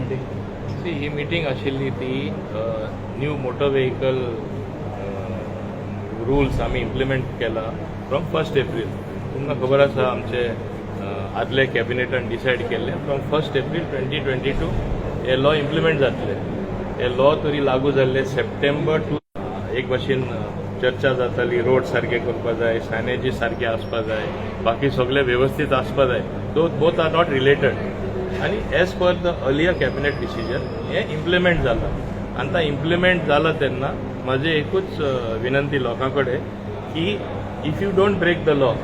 Meeting? C, ही meeting आशिल्ली ती new motor vehicle rules आमी इम्प्लिमेंट केला फ्रॉम 1 एप्रील. तुमकां खबर आसा, आमचे आदले कॅबिनेटान डिसायड केल्लें, from 1 April 2022 हे लॉ इम्प्लिमेंट जातले. हे लॉ तरी लागू जाल्ले सप्टेंबर टू. एक भाशेन चर्चा जाताली, रोड सारके करपा जाय, सायनेजीस सारके आसपा जाय, बाकी सगळे वेवस्थीत आसपा जाय. So both are not related आनी as per the earlier cabinet decision हें इम्प्लिमेंट जाला. आनी आतां इम्प्लिमेंट जाला तेन्ना म्हाजें एकूच विनंती लोकां कडेन की if you don't break the law,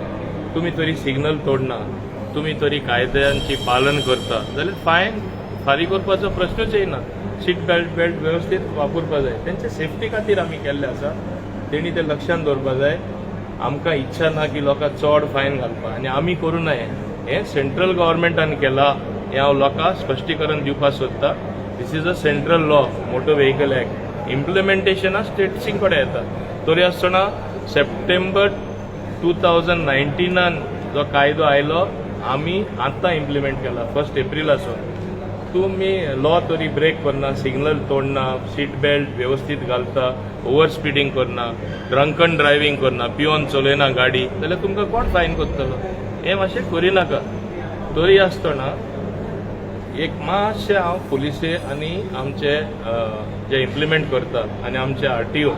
तुमी तरी सिग्नल तोडना, तुमी तरी कायद्यांची पालन करता जाल्यार फायन फारीक करपाचो प्रश्नूच येना. सीट बेल्ट वेवस्थीत वापरपा जाय. तेंचे सेफ्टी खातीर आमी केल्लें आसा, तेणी तें लक्षांत दवरपा जाय. आमकां इच्छा ना की लोकांक चड फायन घालपा आनी आमी करूं नये. हें सेंट्रल गव्हर्मेंटान केलां हें हांव लोकांक स्पश्टीकरण दिवपाक सोदतां. This is a central law, Motor Vehicle Act. इम्प्लिमेंटेशना स्टेट्सीं कडेन येता. तरी आसतना सप्टेंबर 2019नान जो कायदो आयलो, आमी आतां इम्प्लिमेंट केला 1 एप्रिलासून. तुमी लॉ तरी ब्रेक करना, सिग्नल तोडना, सीट बेल्ट व्यवस्थीत घालता, ओवर स्पिडींग करना, ड्रंकन ड्रायव्हिंग करना, पियोन चलयना गाडी जाल्यार तुमकां कोण फायन करतलो? हें मातशें करिनाका. तरी आसतना एक मातशें हांव पुलिसे आनी आमचे जे इम्प्लिमेंट करतात आनी आमचे आरटीओ,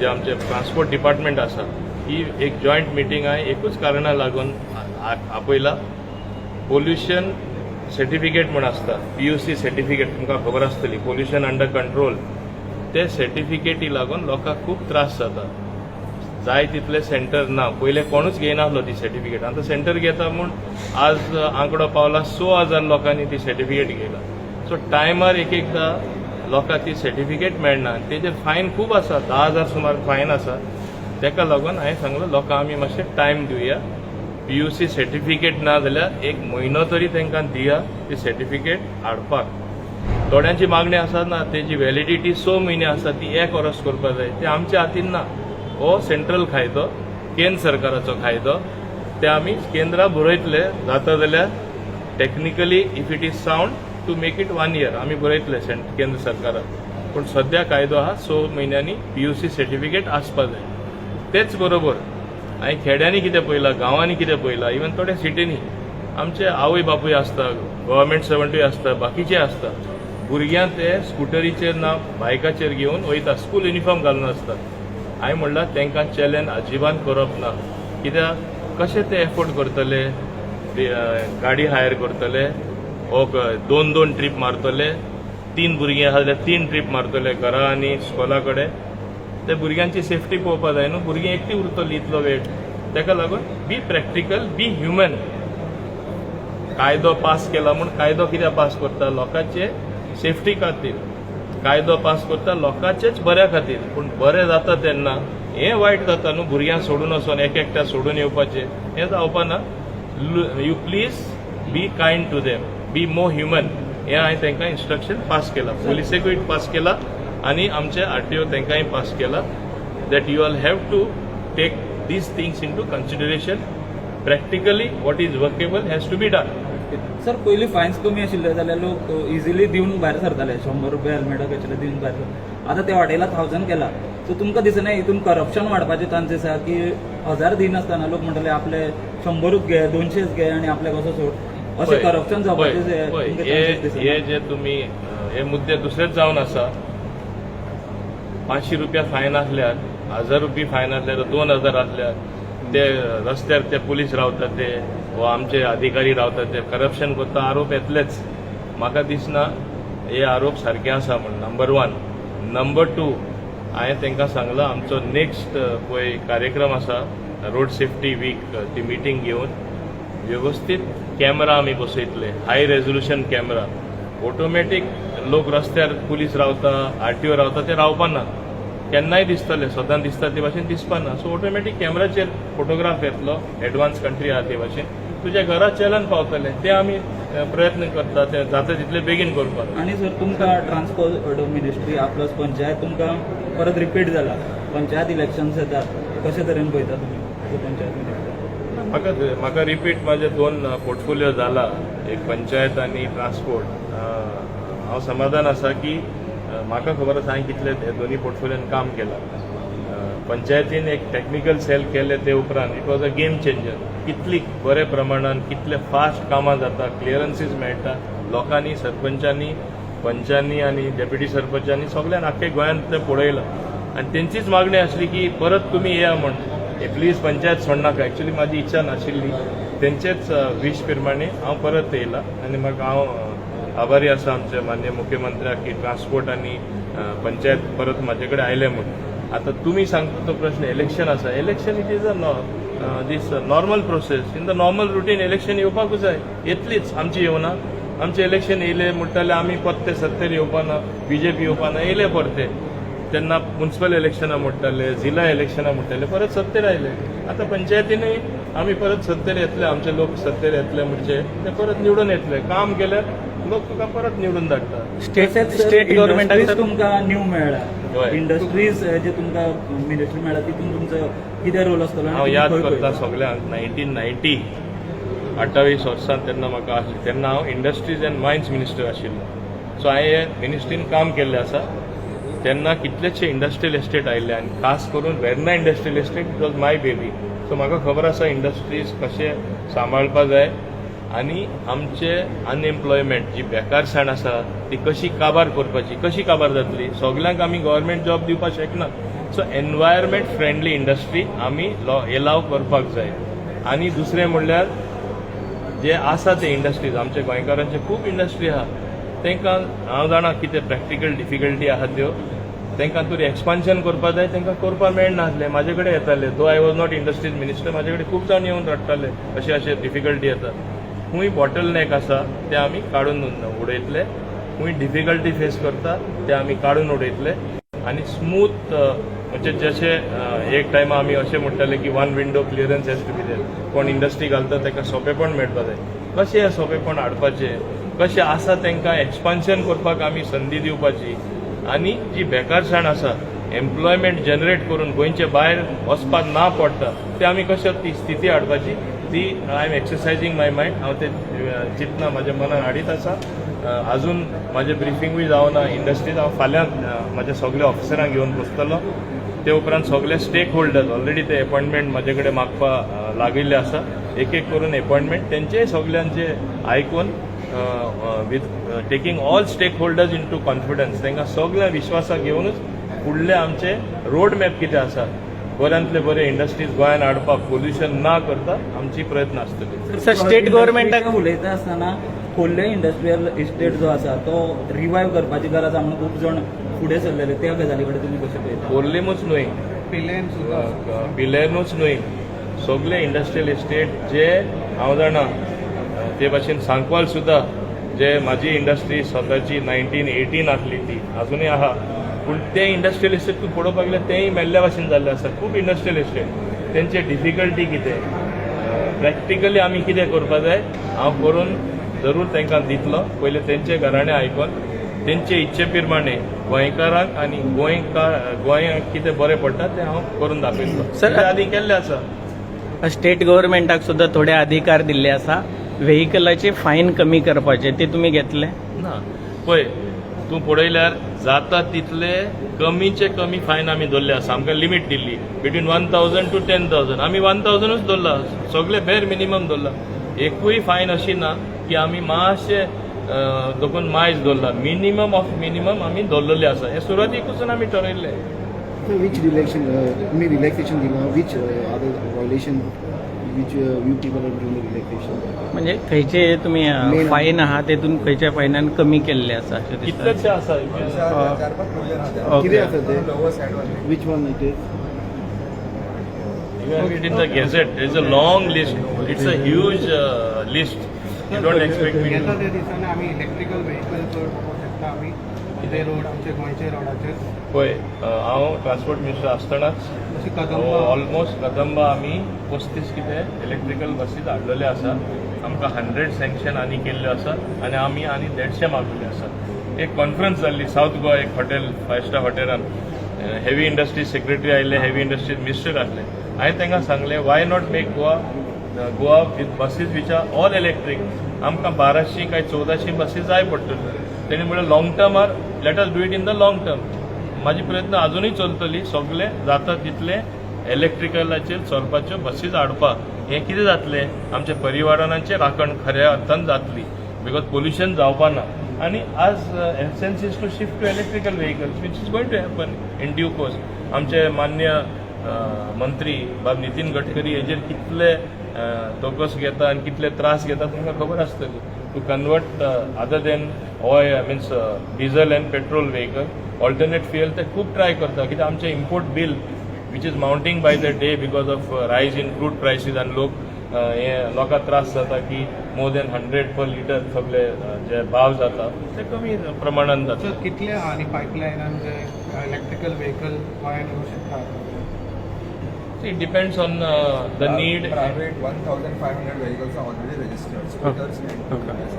जे आमचे ट्रान्सपोर्ट डिपार्टमेंट आसा, ही एक जॉयंट मिटींग हांवें एकूच कारणा लागून आपयला. पोल्युशन सर्टिफिकेट म्हूण आसता, पीयूसी सर्टिफिकेट, तुमकां खबर आसतली, पोल्युशन अंडर कंट्रोल. ते सर्टिफिकेटी लागून लोकांक खूब त्रास जाता. जाय तितले सेंटर ना. पयले कोणूच घेयनासलो ती सर्टिफिकेट, आतां सेंटर घेता म्हूण आज आंकडो पावला 6,000 लोकांनी ती सर्टिफिकेट घेयला. सो टायमार एक एकदां लोकांक ती सर्टिफिकेट मेळना आनी तेजेर फायन खूब आसा, 10,000 सुमार फायन आसा. तेका लागून हांवें सांगलें, लोकांक आमी मातशें टायम दिवया. पीयूसी सर्टिफिकेट ना जाल्यार एक म्हयनो तरी तांकां दिया ती सर्टिफिकेट हाडपाक. थोड्यांची मागणी आसा ना, तेजी व्हॅलिडिटी 6 म्हयने आसा, ती एक वर्स करपाक जाय. ते आमच्या हातीन ना. हो सेंट्रल कायदो, केंद्र सरकाराचो कायदो. ते आमी केंद्रा बरयतले. जाता जाल्यार technically if it is sound to make it one year, आमी बरयतले केंद्र सरकाराक. पूण सद्या कायदो आहा, 6 म्हयन्यांनी पीयूसी सर्टिफिकेट आसपा जाय. तेच बरोबर हांवें खेड्यांनी कितें पळयलां, गांवांनी कितें पळयलां, इवन थोड्या सिटींनी आमचे आवय बापूय आसता, गव्हर्मेंट सर्वंटूय आसता, बाकीचे आसता, भुरग्यांक ते स्कुटरीचेर ना बायकाचेर घेवन वयता, स्कूल युनिफॉर्म घालून आसता. हांवें म्हणलां, तांकां चॅलेंज अजिबात करप ना. कित्याक कशें ते एफोर्ड करतले? ते, गाडी हायर करतले वो दोन दोन ट्रीप मारतले. तीन भुरगीं आसा जाल्यार तीन ट्रीप मारतले घरा आनी स्कॉला कडेन. ते भुरग्यांची सेफ्टी पळोवपा जाय न्हू. भुरगीं एकटी उरतली इतलो वेळ. ताका लागून be practical, be human. कायदो पास केला म्हूण, कायदो कित्याक पास करता? लोकांचे सेफ्टी खातीर कायदो पास करता, लोकांचेच बऱ्या खातीर. पूण बरें जाता तेन्ना हें वायट जाता न्हू. भुरग्यांक सोडून वचोन एक एकट्या सोडून येवपाचें हें जावपा ना. You please be kind to them, be more human. हें हांवें तांकां इन्स्ट्रक्शन पास केलां, पुलिसेकूय पास केला आनी आमचे आरटीओ तांकांय पास केला, that you all have to take these things into consideration. Practically what is workable has to be done. Sir, पयलीं फायन्स कमी आशिल्ले जाल्यार लोक इजिली दिवन भायर सरताले. 100 रुपया हेल्मेटाक आशिल्ले, दिवन भायर सरताले. आतां ते वाडयला, 1000 केला. सो तुमकां दिसना हितून करप्शन वाडपाचे चान्सीस आहा की 1000 दिनासतना लोक म्हणटले आपले 100च घे, 200च घे आनी आपले कसो सोड, अशें करप्शन जावपाचे पळय, तुमकां हे chances दिसना? हे जे तुमी हे मुद्दे दुसरेच जावन आसा. 500 रुपया फायन आसल्यार, 1000 रुपया फायन आसल्यार, 2000 आसल्यार, ते रस्त्यार ते पुलीस रावतात ते वा आमचे अधिकारी रावतात ते करप्शन करता, आरोप येतलेच. म्हाका दिसना हे आरोप सारके आसा म्हण, नंबर वन. नंबर टू, हांवें तांकां सांगलां, आमचो नेक्स्ट पळय कार्यक्रम आसा रोड सेफ्टी वीक, ती मिटींग घेवन व्यवस्थीत कॅमेरा आमी बसयतले, हाय रेजोल्युशन कॅमेरा. ऑटोमॅटीक लोक रस्त्यार पुलीस रावता, आरटीओ रावता, ते रावपाना. केन्नाय दिसतले, सदां दिसता ते भाशेन दिसपाना. सो ऑटोमॅटीक कॅमेराचेर फोटोग्राफ येतलो. एडवान्स कंट्री आहा ते भाशेन तुज्या घरा चलन पावतले. ते आमी प्रयत्न करता, ते जाता तितले बेगीन करपाक. आनी सर, तुमकां ट्रान्सपोर्ट मिनिस्ट्री प्लस पंचायत तुमकां परत रिपीट जाला. पंचायत इलेक्शन्स येतात, कशे तरेन पळयता तुमी पंचायत मिनिस्टर? म्हाका रिपीट माझे दोन पोर्टफोलिओ जाला, एक पंचायत आनी ट्रान्सपोर्ट. हांव हांव समाधान आसा की म्हाका खबर आसा हांवें कितले हे दोनी पोर्टफोलियोन काम केलां. पंचायतीन एक टॅक्निकल सेल केले ते उपरांत it was a game changer. कितली बरे प्रमाणान, कितले फास्ट कामां जाता, क्लियरन्सीस मेळटा लोकांनी, सरपंचांनी, पंचांनी आनी डेप्युटी सरपंचांनी, सगळ्यान आख्खे गोंयांत तें पळयलां आनी तेंचीच मागणी आसली की परत तुमी येया म्हण, प्लीज पंचायत सोडनाका. एक्चुली म्हाजी इच्छा नाशिल्ली, तेंचेच वीश प्रमाणे हांव परत येयला आनी म्हाका हांव आभारी आसा आमच्या मान्य मुख्यमंत्र्याक की ट्रान्सपोर्ट आनी पंचायत परत म्हाजे कडेन आयले म्हूण. आतां तुमी सांगता तो प्रश्न इलेक्शन आसा. Election, it is a this normal process, in the normal routine. Election येवपाकूच जाय, येतलीच. आमची येवना? आमचे इलेक्शन येयले म्हणटाले आमी परते सत्तेर येवपाना, बीजेपी येवपाना. येयले परते. तेन्ना मुन्सिपल इलेक्शनां म्हणटाले, जिल्हा इलेक्शनां म्हणटाले, परत सत्तेर आयले. आतां पंचायतीनूय आमी परत सत्तेर येतले, आमचे लोक सत्तेर येतले म्हणजे ते परत निवडून येतले. काम केल्यार लोक तुका परत निवडून धाडटा. स्टेट स्टेट गव्हर्नमेंटाक इंडस्ट्रीज तुमकां न्यू मेळ्ळा. हय. इंडस्ट्रीज जे तुमकां मिनिस्ट्री मेळ्ळा, तितून तुमचो कितें रोल आसतलो आनी हांव तुमी याद खंय करता पळयता? सगळ्यांक, 1990, 28 वर्सां तेन्ना म्हाका आसली, तेन्ना हांव इंडस्ट्रीज अँड मायन्स मिनिस्टर आशिल्लो. सो हांवें मिनिस्ट्रीन काम केल्लें आसा. तेन्ना कितलेशे इंडस्ट्रियल एस्टेट आयिल्ले आनी खास करून Verna industrial estate, it was my baby. So म्हाका खबर आसा इंडस्ट्रीज कशे सांबाळपा जाय आनी आमचे अनएम्प्लॉयमेंट जी बेकारसाण आसा ती कशी काबार करपाची. कशी काबार जातली? सगल्यांक आमी गव्हर्मेंट जॉब दिवपाक शकना. सो एनवायरमेंट फ्रेंडली इंडस्ट्री आमी एलाव करपाक जाय. आनी दुसरें म्हणल्यार जे आसा ते इंडस्ट्रीज, आमच्या गोंयकारांचे खूब इंडस्ट्री आहा, तांकां हांव जाणा कितें प्रॅक्टिकल डिफिकल्टी आहा त्यो. तांकां तरी एक्सपान्शन करपाक जाय, तांकां करपाक मेळनासलें. म्हाजे कडेन येताले, though I was not industries minister, म्हाजे कडेन खूब जाण येवन रडटाले, अशे अशे डिफिकल्टी येता. खूंय बॉटल नॅक आसा ते आमी काडून उडयतले, खूंय डिफिकल्टी फेस करता ते आमी काडून उडयतले. आनी स्मूथ म्हणजे जशे एक टायमा आमी अशें म्हणटाले की one window clearance has to be there. कोण इंडस्ट्री घालता ताका सोंपेपण मेळपाक जाय. कशें हें सोंपेपण हाडपाचें, कशें आसा तांकां एक्सपान्शन करपाक आमी संदी दिवपाची आनी जी बेकारसाण आसा, एम्प्लॉयमेंट जनरेट करून गोंयचे भायर वचपाक ना पडटा, ते आमी कशें ती स्थिती हाडपाची, ती I am exercising my mind. हांव ते चिंतना म्हाज्या मनान हाडीत आसा. अजून म्हाजें ब्रिफिंगूय जावना इंडस्ट्रीज. हांव फाल्यां म्हाज्या सगल्या ऑफिसरांक घेवन बसतलो. ते उपरांत सगले स्टेक होल्डर्स ऑलरेडी ते एपॉयंटमेंट म्हाजे कडेन मागपा लागिल्ले आसा. एक एक करून एपॉयंटमेंट तेंचे सगल्यांचे आयकून, with taking all stakeholders into confidence, तांकां सगळ्या विश्वासाक घेवनूच फुडले आमचे रोड मॅप कितें आसा, बऱ्यांतले बरे इंडस्ट्रीज गोंयांत हाडपाक, पोल्युशन ना करता आमची प्रयत्न आसतले. सर, स्टेट गव्हर्नमेंटाक उलयता आसतना खोर्ले इंडस्ट्रियल इस्टेट जो आसा तो रिवायव करपाची गरज आसा म्हणून खूब जाण फुडें सरलेले, त्या गजाली कडेन तुमी कशें पळयता? खोर्लीमूच न्हय, पिलेनूच न्हय, सगळे इंडस्ट्रियल इस्टेट जे हांव जाणा, ते भाशेन सांकवाल सुद्दां जे म्हाजी इंडस्ट्री स्वताची 1918 आसली ती अजुनूय आहा. पूण ते इंडस्ट्रियल इस्टेट तूं पळोवपाक गेल्यार तेंय मेल्ल्या भाशेन जाल्ले आसा. खूब इंडस्ट्रियल इस्टेट, तेंचे डिफिकल्टी कितें, प्रॅक्टिकली आमी कितें करपा जाय, हांव करून जरूर तांकां दितलो. पयलीं तेंचे घराणें आयकोन तेंचे इच्छे प्रमाणे गोंयकारांक आनी गोंयकार गोंयांक कितें बरें पडटा तें हांव करून दाखयतलो. सर, तें आदी केल्लें आसा. स्टेट गव्हर्नमेंटाक सुद्दां थोडे अधिकार दिल्ले आसा व्हेकलाचे फायन कमी करपाचे, ते तुमी घेतले? ना, पळय, तूं पळयल्यार जाता तितले कमीचे कमी फायन आमी दवरले आसा. आमकां लिमीट दिल्ली between 1,000 to 10,000. आमी 1,000ूच दवरला, सगळे बेर मिनिमम दवरला. एकूय फायन अशी ना की आमी मातशे दोकून मायज दवरला. मिनिमम ऑफ मिनिमम आमी दवरलेले आसा. हें सुरवातीकूच आमी ठरयल्लें. So which relaxation, तुम्ही रिलॅक्सेशन दिला, which other violation which you people are doing the relaxation? म्हणजे खंयचे तुम्ही Main- फायन आहा तेतून खंयच्या फायनान कमी केल्ले आसा अशें दिसता? कितलेशे आसा. चार पांच प्रोविजन आसा. कितें आसा ते? लोअर सायड वाले. Which one it is? You have it in the gazette. There is a long list. It's a huge list. You don't expect me येता to. त्या दिसांनी आमी इलेक्ट्रिकल व्हेकल चड पळोवंक शकता आमी ते रोड, आमचे गोंयचे रोडाचेर? पळय, हांव ट्रान्सपोर्ट मिनिस्टर आसतनाच अशी कदंबा. ऑलमोस्ट कदंबा आमी 35 कितें इलेक्ट्रिकल बसीस हाडलेले आसा. आमकां 100 सँक्शन आनी केल्ल्यो आसा आनी आमी आनी 150 मागलेले आसा. एक कॉन्फरन्स जाल्ली सावथ गोवा एक हॉटेल, फायव स्टार हॉटेलान. हेवी इंडस्ट्रीज सेक्रेटरी आयिल्ले, हेवी इंडस्ट्रीज मिनिस्टर आसले. हांवें तांकां सांगलें, why not make Goa with buses which are all electric? आमकां 1200 काय 1400 बसी जाय पडटल्यो. तेणी म्हणलें, long टर्मार let us do it in the long term. म्हाजी प्रयत्न अजुनूय चलतली, सगळे जाता तितले इलेक्ट्रिकलाचेर चलपाच्यो बसीस हाडपाक. हें कितें जातलें, आमच्या पर्यावरणाचें राखण खऱ्या अर्थान जातली, because pollution जावपा ना. आनी आज essence is to shift to electrical vehicles, which is going to happen in due course. आमचे मान्य मंत्री बाब नितीन गडकरी हेजेर कितले तोकस घेता आनी कितले त्रास घेता तुमकां खबर आसतली, to convert other than oil, means diesel and petrol vehicle, alternate fuel. ते खूब ट्राय करता, कित्याक आमचें import bill which is mounting by the day because of rise in crude prices, आनी लोक हे लोकांक त्रास जाता की more than 100 per litre सगळे जे भाव जाता ते कमी प्रमाणान जाता. सर, कितले आनी पायपलायनान जे इलेक्ट्रिकल व्हेकल गोंयांत येवंक शकता? It depends on the need. Private 1,500 vehicles are already registered, scooters and two-wheelers.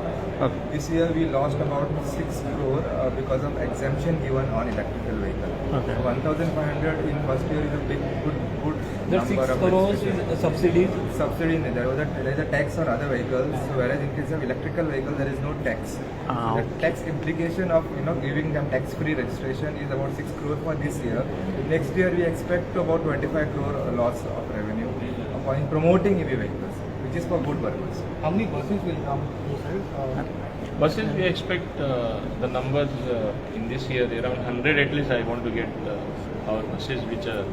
This year we lost about 6 crore because of exemption given on electrical vehicle. Okay. So 1,500 in first year is a big, good, good The number 6 of crores registration. Is subsidies. Subsidy, there was a, there is a tax on other vehicles, so whereas in case of electrical vehicle there is no tax. So the tax implication of giving them tax-free registration is about 6 crore for this year. Next year we expect to about 25 crore loss of revenue in promoting EV vehicles, which is for good purpose. How many buses will come, you said? Buses, we expect the numbers in this year around 100 at least. I want to get our buses which are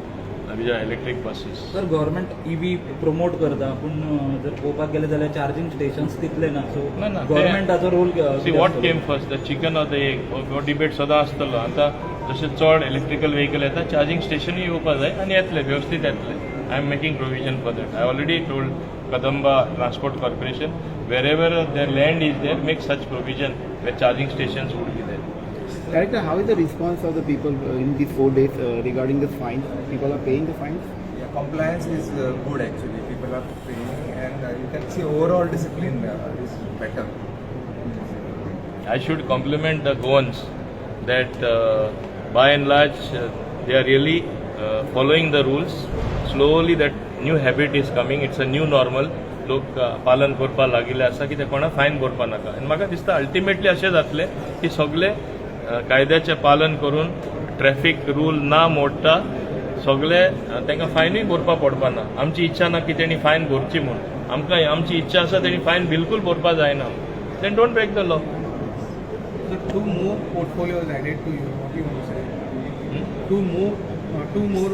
electric buses. Sir, government EV promote करता, पूण जर पळोवपाक गेले जाल्यार charging stations तितले ना, so ना, ना, ते- गव्हर्मेंटाचो role? See, what came first, the chicken or the egg? हो डिबेट सदां आसतलो. आतां जशें चड इलेक्ट्रिकल व्हेकल येता, चार्जिंग स्टेशनूय येवपा जाय आनी येतले, वेवस्थीत येतले. I am making provision for that. I already told Kadamba Transport Corporation, wherever the land is there, make such provision where charging stations would be there. Director, how is the response of the people in these 4 days regarding the fines? People are paying the fines? Yeah, compliance is good actually. People are paying, and you can see overall discipline is better. I should compliment the Goans that by and large they are really following the rules. Slowly that new habit is coming. It's a new normal. लोक पालन करपाक लागिल्ले आसा की ते कोणा fine भरपा नाका. आनी म्हाका दिसता अल्टिमेटली अशें जातलें की सगळे कायद्याचें पालन करून, ट्रॅफिक रूल ना मोडटा सगळे, तांकां फायनूय भरपा पडपा ना. आमची इच्छा ना की तेणी फायन भरची म्हूण. आमकां आमची इच्छा आसा, तेणी फायन बिलकुल भरपा जायना. Then don't break the law. So two more portfolios added to you, what you want to say? Two more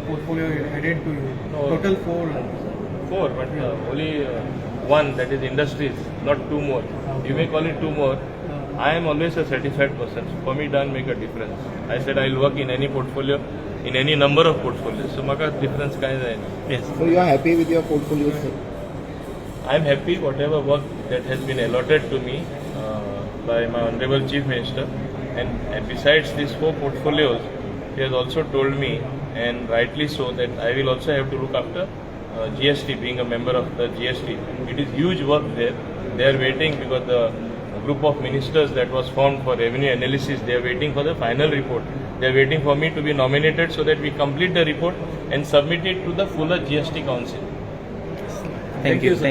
portfolio added to you. No. Total four. Four, but only one, that is industries, not two more. You may call it two more. I am always a satisfied person. For me, doesn't make a difference. I said I will work in any portfolio, in any number of portfolios. So म्हाका difference कांय जायना. Yes. So you are happy with your portfolio, sir? I am happy whatever work that has been allotted to me by my Honorable Chief Minister. And besides these four portfolios, he has also told me, and rightly so, that I will also have to look after GST, being a member of the GST. It is huge work there. They are waiting because the group of ministers that was formed for revenue analysis, they are waiting for the final report. They are waiting for me to be nominated so that we complete the report and submit it to the fuller GST Council. Thank you. Sir. Thank